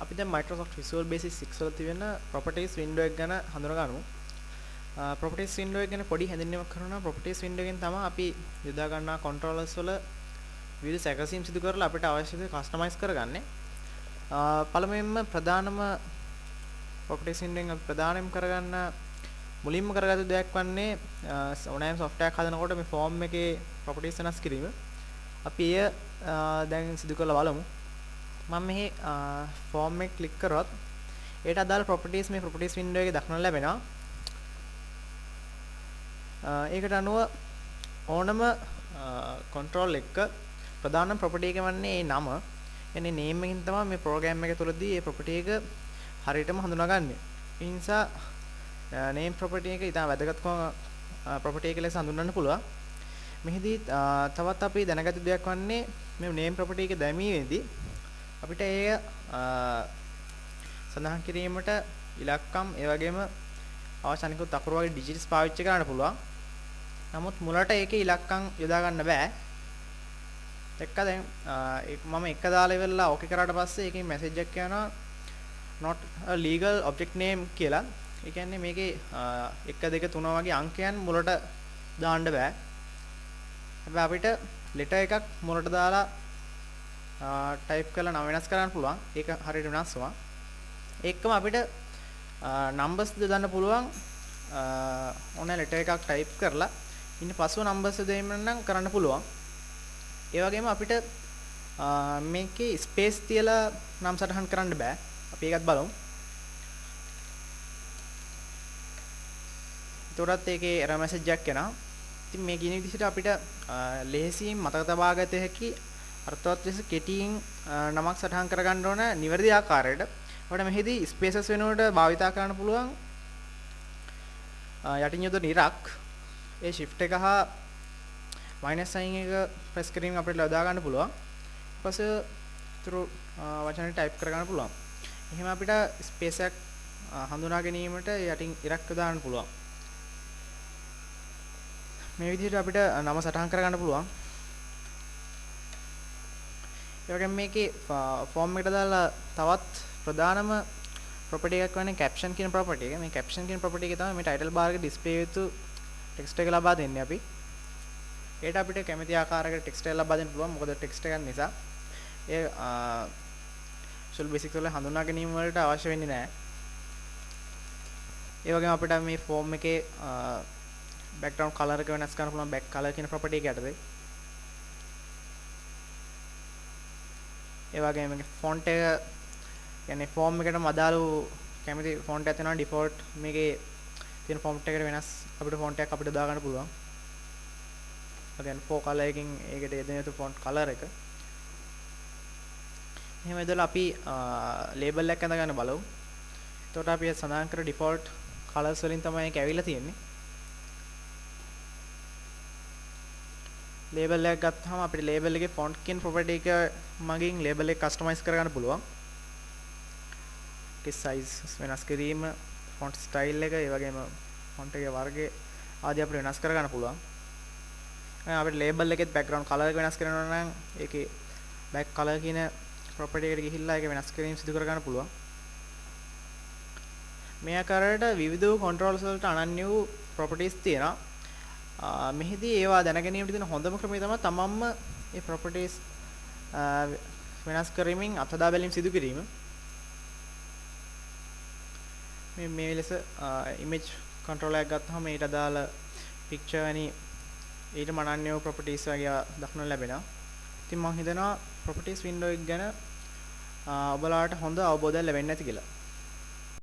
අපි දැන් Microsoft Visual Basic 6 වල තියෙන Properties window එක ගැන හඳුනගමු. Properties window එක ගැන පොඩි හැඳින්වීමක් කරනවා. Properties window එකෙන් තමයි අපි යොදා ගන්නා controllers වල විවිධ සැකසීම් සිදු කරලා අපිට අවශ්‍ය දේ කස්ටමයිස් කරගන්නේ. පළමුවෙන්ම ප්‍රධානම Properties window එකෙන් අපි ප්‍රධානම කරගන්න මුලින්ම කරගත්තු දෙයක් වන්නේ ඕනෑම software එකක් හදනකොට මේ form එකේ properties වෙනස් කිරීම. අපි එය දැන් සිදු කරලා බලමු. මම මෙහි ෆෝම් එක ක්ලික් කරොත් ඒට අදාළ ප්‍රොපර්ටිස් මේ ප්‍රොපර්ටිස් වින්ඩෝ එකේ දක්නට ලැබෙනවා. ඒකට අනුව ඕනම කන්ට්‍රෝල් එක ප්‍රධානම ප්‍රොපර්ටි එක වන්නේ ඒ නම. يعني නේම් එකකින් තමයි මේ ප්‍රෝග්‍රෑම් එක තුළදී ඒ ප්‍රොපර්ටි එක හරියටම හඳුනාගන්නේ. ඒ නිසා නේම් ප්‍රොපර්ටි එක ඉතා වැදගත්කම ප්‍රොපර්ටි එක ලෙස හඳුන්වන්න පුළුවන්. මෙහිදී තවත් අපි දැනගත යුතු දෙයක් වන්නේ මේ නේම් ප්‍රොපර්ටි එක දැමීමේදී අපිට එය සඳහන් කිරීමට ඉලක්කම් ඒ වගේම අවශ්‍ය අනිකුත් අකුරු වගේ ඩිජිට්ස් පාවිච්චි කරන්න පුළුවන්. නමුත් මුලට ඒකේ ඉලක්කම් යොදා ගන්න බෑ. එක්ක දැන් මම එක දාලා ඉවරලා ඕකේ කරාට පස්සේ ඒකෙන් මැසේජ් එකක් යනවා not a legal object name කියලා. ඒ කියන්නේ මේකේ 1 2 3 වගේ අංකයන් මුලට දාන්න බෑ. හැබැයි අපිට ලෙටර් එකක් මුලට දාලා ටයිප් කරලා නම වෙනස් කරන්න පුළුවන්. ඒක හරියට වෙනස් වෙනවා. ඒකම අපිට නම්බර්ස් දාන්න පුළුවන්. ඕනෑ ලෙටර් එකක් ටයිප් කරලා ඉන්න පසුව නම්බර්ස් දෙන්න නම් කරන්න පුළුවන්. ඒ වගේම අපිට මේකේ ස්පේස් තියලා නම් සටහන් කරන්න බෑ. අපි ඒකත් බලමු. එතකොටත් ඒකේ එරර් මැසේජ් එකක් එනවා. ඉතින් මේ කියන විදිහට අපිට ලෙහෙසියෙන් මතක තබා ගත හැකි අර්ථවත් ලෙස කෙටියෙන් නමක් සටහන් කරගන්න ඕන නිවැරදි ආකාරයට. අපිට මෙහිදී ස්පේසස් වෙනුවට භාවිතා කරන්න පුළුවන් යටින් යොදන ඉරක්. ඒ shift එක හා මයිනස් සයින් එක ප්‍රෙස් කිරීමෙන් අපිට ලබා ගන්න පුළුවන්. ඊපස්සේ ඉතුරු වචන ටයිප් කරගන්න පුළුවන්. එහෙම අපිට ස්පේස් එකක් හඳුනා ගැනීමට යටින් ඉරක් යොදා ගන්න පුළුවන්. මේ විදිහට අපිට නම සටහන් කරගන්න පුළුවන්. ඒ වගේම මේකේ ෆෝම් එකට දාලා තවත් ප්‍රධානම ප්‍රොපර්ටි එකක් වන්නේ කැප්ෂන් කියන ප්‍රොපර්ටි එක. මේ කැප්ෂන් කියන ප්‍රොපර්ටි එකේ තමයි මේ ටයිටල් බාර් එකේ ඩිස්ප්ලේ යුතු ටෙක්ස්ට් එක ලබා දෙන්නේ අපි. ඒට අපිට කැමති ආකාරයකට ටෙක්ස්ට් එක ලබා දෙන්න පුළුවන්. මොකද ටෙක්ස්ට් එකක් නිසා ඒ Visual Basic වල හඳුනා ගැනීම වලට අවශ්‍ය වෙන්නේ නැහැ. ඒ වගේම අපිට මේ ෆෝම් එකේ බෑග්ග්‍රවුන්ඩ් කලර් එක වෙනස් කරන්න පුළුවන් බෑක් කලර් කියන ප්‍රොපර්ටි එක යටතේ. ඒ වගේම මේකේ ෆොන්ට් එක කියන්නේ ෆෝම් එකටම අදාළ වූ කැමති ෆොන්ට් එකක් තියෙනවා. ඩිෆෝල්ට් මේකේ තියෙන ෆොන්ට් එකට වෙනස් අපිට ෆොන්ට් එකක් අපිට දා ගන්න පුළුවන්. ඒ කියන්නේ ෆෝ කලර් එකකින් ඒකට යෙදෙන යුතු ෆොන්ට් කලර් එක. එහෙම ඉදලා අපි ලේබල් එකක් ඇඳ ගන්න බලමු. එතකොට අපි සඳහන් කර ඩිෆෝල්ට් කලර්ස් වලින් තමයි ඒක ඇවිල්ලා තියෙන්නේ. ලේබල් එකක් ගත්තාම අපිට ලේබල් එකේ ෆොන්ට් කියන ප්‍රොපර්ටි එක මගින් ලේබල් එක කස්ටමයිස් කරගන්න පුළුවන්. ඒකේ සයිස් වෙනස් කිරීම, ෆොන්ට් ස්ටයිල් එක, ඒ වගේම ෆොන්ට් එකේ වර්ගය ආදී අපිට වෙනස් කරගන්න පුළුවන්. අපිට ලේබල් එකෙත් බෑග්ග්‍රවුන්ඩ් කලර් එක වෙනස් කරනවා නම් ඒකේ බෑක් කලර් කියන ප්‍රොපර්ටි එකට ගිහිල්ලා ඒක වෙනස් කිරීම සිදු කරගන්න පුළුවන්. මේ ආකාරයට විවිධ වූ කන්ට්‍රෝල්ස් වලට අනන්‍ය වූ ප්‍රොපර්ටිස් තියෙනවා. මෙහිදී ඒවා දැන ගැනීමට තියෙන හොඳම ක්‍රමය තමයි තමන්ම මේ ප්‍රොපර්ටිස් වෙනස් කරමින් අත්හදා බැලීම සිදු කිරීම. මේ ලෙස ඉමේජ් කන්ට්‍රෝලර් එකක් ගත්තාම ඊට අදාළ පික්චර් වැනි ඊට අනන්‍ය වූ ප්‍රොපර්ටිස් වගේ දක්නට ලැබෙනවා. ඉතින් මම හිතනවා ප්‍රොපර්ටිස් වින්ඩෝ එක ගැන ඔබලාට හොඳ අවබෝධයක් ලැබෙන්න ඇති කියලා.